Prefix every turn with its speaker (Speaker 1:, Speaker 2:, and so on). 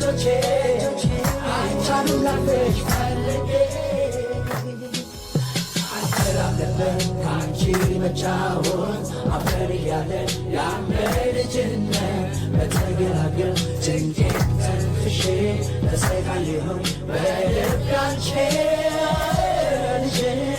Speaker 1: እጆቼ አይቻሉም ላፍሽ ፈልጌ። አልፈራም ነበር ከአንቺ መጫወት አብረን እያለን ያን በልጅነት፣ በተገላገል ጭንቄን ተንፍሼ ተሰቃየሁኝ በልቤ አንቺን ይዤ።